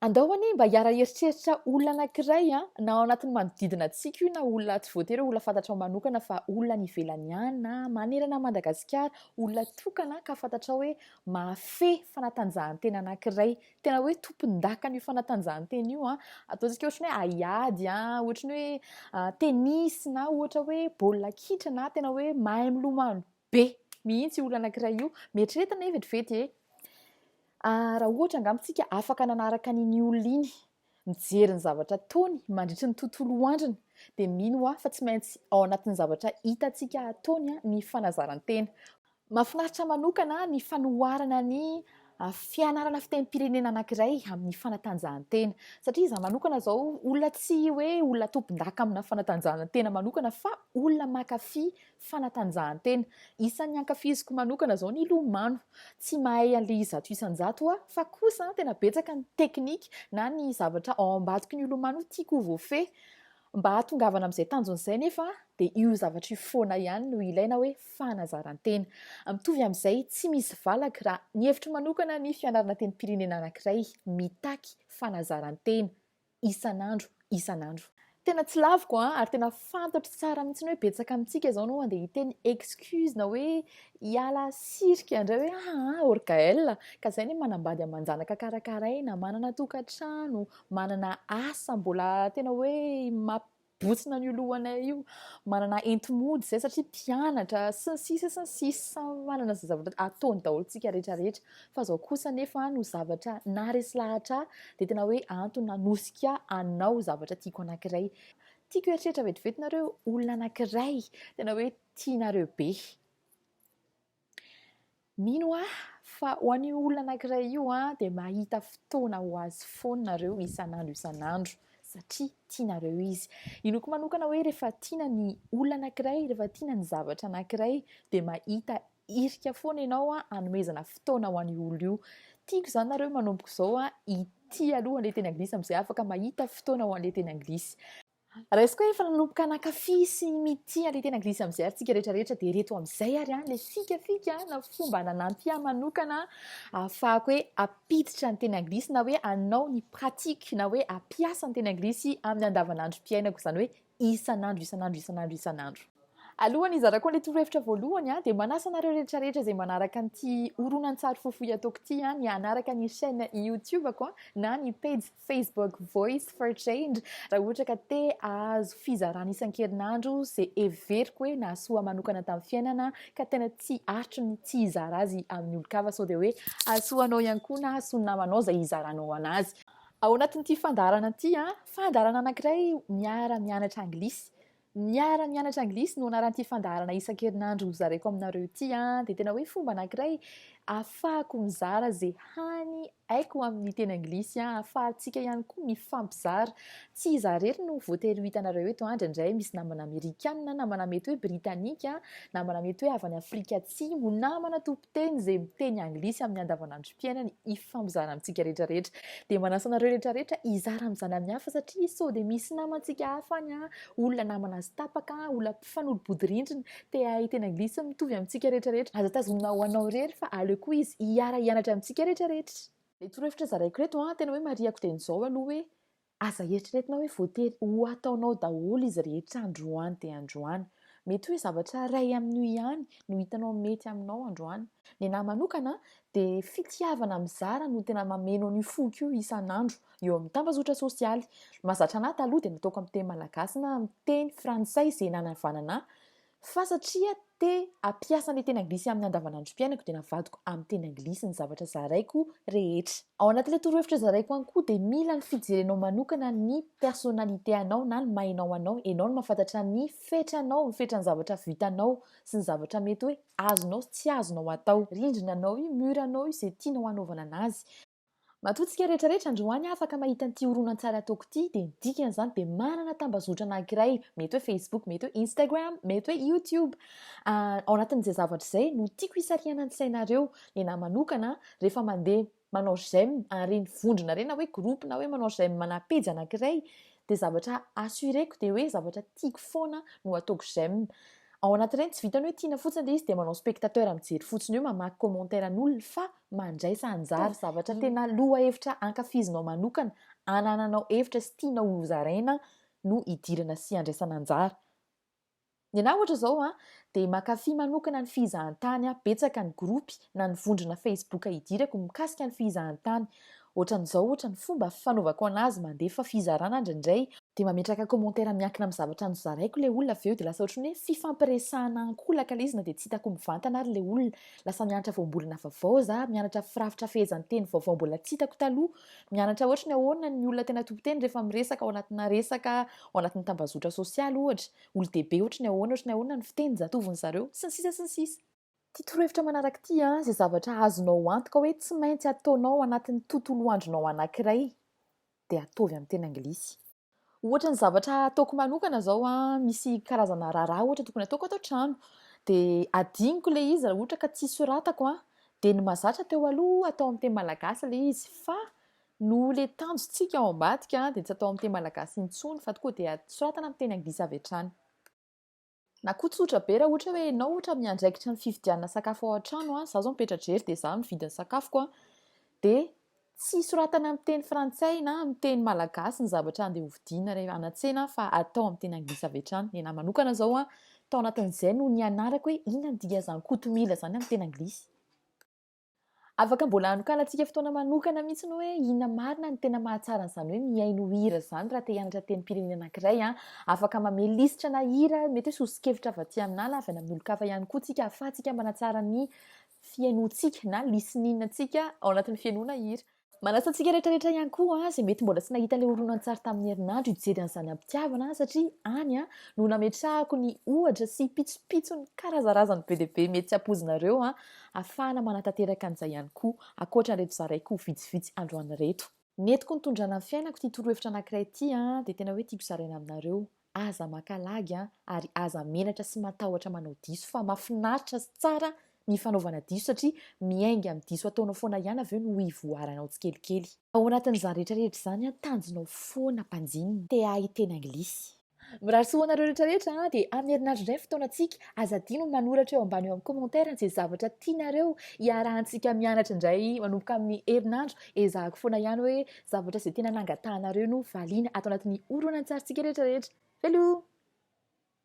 Andao anie mba hiara-hieritreritra olona anankiray an, na ao anatin'ny manodidina antsika io na olona tsy voatery hoe olona fantatrao manokana fa olona any ivelany any na manerana an'i Madagasikara, olona tokana ka fantatrao hoe mahafehy fanatanjahantena anankiray, tena hoe tompondakan'io fanatanjahantena io an, ataontsika ohatran'ny hoe haiady an, ohatran'ny hoe tennis na ohatra hoe baolina kitra na tena hoe mahay milomano be mihitsy io olona anankiray io. Mieritrereta anie vetivety e! Raha ohatra angamba tsika afaka nanaraka an'iny olona iny, mijery ny zavatra ataony mandritry ny tontolo androny, dia mino aho fa tsy maintsy ao anatin'ny zavatra hitantsika ataony ny fanazaran-tena. Mahafinaritra manokana ny fanoharana ny fianarana fitenim-pirenena anankiray amin'ny fanatanjahantena. Satria izaho manokana izao olona tsy hoe olona tompon-daka amina fanatanjahantena manokana fa olona mankafy fanatanjahantena. Isan'ny ankafiziko manokana izao ny lomano. Tsy mahay an'ilay 100% aho fa kosa tena betsaka ny teknika na ny zavatra ao ambadiky ny lomano tiako ho voafehy. Mba hahatongavana amin'izay tanjona izay nefa dia io zavatra io foana ihany no ilaina hoe fanazaran-tena. Mitovy amin'izay, tsy misy valaka raha ny hevitro manokana ny fianarana tenim-pirenena anankiray mitaky fanazaran-tena isan'andro isan'andro. Tena tsy laviko an, ary tena fantatro tsara mihitsy hoe betsaka amintsika izao no andeha hiteny excuse na hoe hiala sirika indray hoe aa Orgael ka izay anie manambady aman-janaka karakaraina, manana tokantrano, manana asa mbola tena hoe mampibotsina an'io lohanay io, manana enti-mody izay satria mpianatra sy ny sisa sy ny sisa, samy manana izay zavatra ataony daholo tsika rehetra rehetra. Fa izao kosa anefa no zavatra naharesy lahatra ahy dia tena hoe antony nanosika hanao zavatra tiako anankiray. Tiako hieritreritra vetivety nareo olona anankiray tena hoe tianareo be. Mino aho fa ho an'io olona anankiray io dia mahita fotoana ho azy foana nareo isan'andro isan'andro satria tianareo izy. Inoako manokana hoe rehefa tiana ny olona anankiray, rehefa tiana ny zavatra anankiray dia mahita hirika foana ianao hanomezana fotoana ho an'io olona io. Tiako izany nareo manomboka izao hitia aloha an'ilay teny anglisy amin'izay afaka mahita fotoana ho an'ilay teny anglisy. Raisiko hoe efa nanomboka nankafy sy mitia an'ilay teny anglisy amin'izay ary tsika rehetra rehetra dia ireto amin'izay ary ilay fikafika na fomba nanampy ahy manokana ahafahako hoe hampiditra ny teny anglisy na hoe hanao ny pratique na hoe hampiasa ny teny anglisy amin'ny andavanandrom-piainako izany hoe isan'andro isan'andro isan'andro isan'andro. Alohan'ny hizarako an'ilay torohevitra voalohany dia manasa anareo rehetra rehetra izay manaraka an'ity horonantsary fohifohy ataoko ity ny hanaraka ny chaîne YouTube-ko na ny page Facebook Voice for Change raha ohatra ka te hahazo fizarana isan-kerinandro izay heveriko hoe nahasoa manokana tamin'ny fiainana ka tena tsy aritro ny tsy hizara azy amin'ny olon-kafa sao dia hoe hahasoa anao ihany koa na hahasoa ny namanao izay hizaranao anazy. Ao anatin'ity fandaharana ity, fandaharana anankiray miara-mianatra anglisy Miara mianatra anglisy no anaran'ity fandaharana isan-kerinandro hozaraiko aminareo ity an, dia tena hoe fomba anankiray ahafahako mizara ze hany haiko amin'ny teny anglisy an, ahafahantsika ihany koa mifampizara. Tsy izaho irery no voatery ho hitanareo eto an, indraindray misy namana amerikana, namana mety hoe britanika, namana mety hoe avy any Afrika Atsimo, namana tompon-teny izay miteny anglisy amin'ny andavanandrom-piainany hifampizara amintsika rehetra rehetra. Dia manasa anareo rehetra rehetra hizara amin'izany amin'ny hafa satria sao dia misy namantsika hafa any an, olona namana azy tapaka, olona mpifanolo-bodirindrina, te hahay teny anglisy mitovy amintsika rehetra rehetra. Aza tazomina ho anao irery fa aleo koa izy hiara-hianatra amintsika rehetra rehetra. Ilay torohevitra zaraiko ireto an, tena hoe marihako dieny izao aloha hoe aza eritreretina hoe voatery ho ataonao daholo izy rehetra androany dia androany. Mety hoe zavatra iray amin'io ihany no hitanao mety aminao androany. Ny anahy manokana dia fitiavana mizara no tena mameno an'io foko io isan'andro eo amin'ny tambazotra sosialy. Mahazatra an'ahy taloha dia nataoko amin'ny teny malagasy na amin'ny teny frantsay izay nanavanana ahy fa satria te hampiasa ny teny anglisy amin'ny andavanandrom-piainako dia navadiko amin'ny teny anglisy ny zavatra zaraiko rehetra. Ao anatin'ilay torohevitra zaraiko ihany koa dia mila ny fijerenao manokana ny personnalité anao na ny maha ianao anao. Ianao no mahafantatra ny fetranao, ny fetran'ny zavatra vitanao sy ny zavatra mety hoe azonao sy tsy azonao atao. Rindrina anao io, mur anao io, izay tianao hanaovana anazy. Matoa tsika rehetra rehetra androany afaka mahita an'ity horonantsary ataoko ity dia ny dikan'izany dia manana tambazotra anankiray, mety hoe Facebook, mety hoe Instagram, mety hoe YouTube. Ao anatin'izay zavatra izay no tiako hisarihana ny sainareo. Ny anahy manokana rehefa mandeha manao j'aime an'ireny vondrona ireny na hoe groupe na hoe manao j'aime ana pejy anankiray dia zavatra assureko dia hoe zavatra tiako foana no ataoko j'aime. Ao anatin'ireny tsy vitan'ny hoe tiana fotsiny ilay izy dia manao spectateur mijery fotsiny eo mamaky commentaire an'olona fa mandraisa anjara. Zavatra tena lohahevitra ankafizinao manokana, anananao hevitra sy tianao hozaraina no idirana sy andraisana anjara. Ny anah ohatra izao an, dia mankafy manokana ny fizahantany aho, betsaka ny groupe na ny vondrona facebook idirako mikasika ny fizahantany. Ohatran'izao ohatra ny fomba fanaovako anazy, mandefa fizarana indraindray, dia mametraka commentaire miankina amin'ny zavatra nozaraiko ilay olona avy eo dia lasa ohatran'ny hoe fifampiresahana ankolaka ilay izy na dia tsy hitako mivantana ary ilay olona, lasa mianatra voambolana vaovao za, mianatra firafitra fehezanteny vaovao mbola tsy hitako taloha, mianatra ohatry ny ahoana ny olona tena tompon-teny rehefa miresaka ao anatina resaka ao anatin'ny tambazotra sosialy ohatra, olon-dehibe ohatry ny ahoana, ohatry ny ahoana ny fitenin-jatovon'ny zareo, sy ny sisa sy ny sisa. Ity torohevitra manaraka ity an, izay zavatra azonao antoka hoe tsy maintsy ataonao ao anatin'ny tontolo andronao anankiray dia ataovy amin'ny teny anglisy. Ohatra ny zavatra ataoko manokana izao an, misy karazana raharaha ohatra tokony ataoko ato an-trano, dia adinoko ilay izy raha ohatra ka tsy soratako an, dia ny mahazatra teo aloha atao amin'ny teny malagasy ilay izy fa noho ilay tanjontsika ao ambadika dia tsy atao amin'ny teny malagasy intsony fa tonga dia soratana amin'ny teny anglisy avy hatrany. Na koa tsotra be raha ohatra hoe ianao ohatra miandraikitra ny fividianana sakafo ao an-trano an, izaho izao mipetra-drery dia izaho mividy ny sakafoko an, dia tsy soratana amin'ny teny frantsay na amin'ny teny malagasy ny zavatra andeha hovidiana rehefa any an-tsena fa atao amin'ny teny anglisy avy hatrany. Ny anahy manokana izao an, tao anatin'izay no nianarako hoe inona no dikan'izany kotomila izany amin'ny teny anglisy. Afaka mbola hanokanantsika fotoana manokana mihitsy ny hoe inona marina no tena mahatsara an'izany hoe mihaino hira izany raha te hianatra tenim-pirenena anankiray an. Afaka mamehy lisitra na hira, mety hoe soso-kevitra avy aty aminà na avy any amin'olon-kafa ihany koa tsika ahafahantsika manatsara ny fihainoantsika na listening-ntsika ao anatin'ny fihainoana hira. Manasa antsika rehetra rehetra ihany koa izay mety mbola tsy nahita ilay horonantsary tamin'ny herinandro hijery an'izany am-pitiavana satria any no nametrahako ny ohatra sy pitsopitsony karazarazany be dia be mety tsy ampoizinareo ahafahana manatanteraka an'izay ihany koa ankoatra an'ireto zaraiko vitsivitsy androany ireto. Nentiko nitondrana ny fiainako ity torohevitra anankiray ity dia tena hoe tiako zaraina aminareo. Aza maka lagy an, ary aza menatra sy matahotra manao diso fa mafinaritra sy tsara ny fanaovana diso satria miainga amin'ny diso ataonao foana ihany avy eo no hivoaranao tsikelikely. Ao anatin'izany rehetra rehetra izany an, tanjonao foana mpanjinina. Te hahay teny anglisy. Mirary soa ho anareo rehetra rehetra an, dia amin'ny herinandro indray ny fotoanantsika. Aza adino ny manoratra eo ambany eo amin'ny commentaire izay zavatra tianareo hiarahantsika mianatra indray manomboka amin'ny herinandro. Ezahako foana ihany hoe zavatra izay tena nangatahanareo no valiana ato anatin'ny horonantsarintsika rehetra rehetra. Veloma!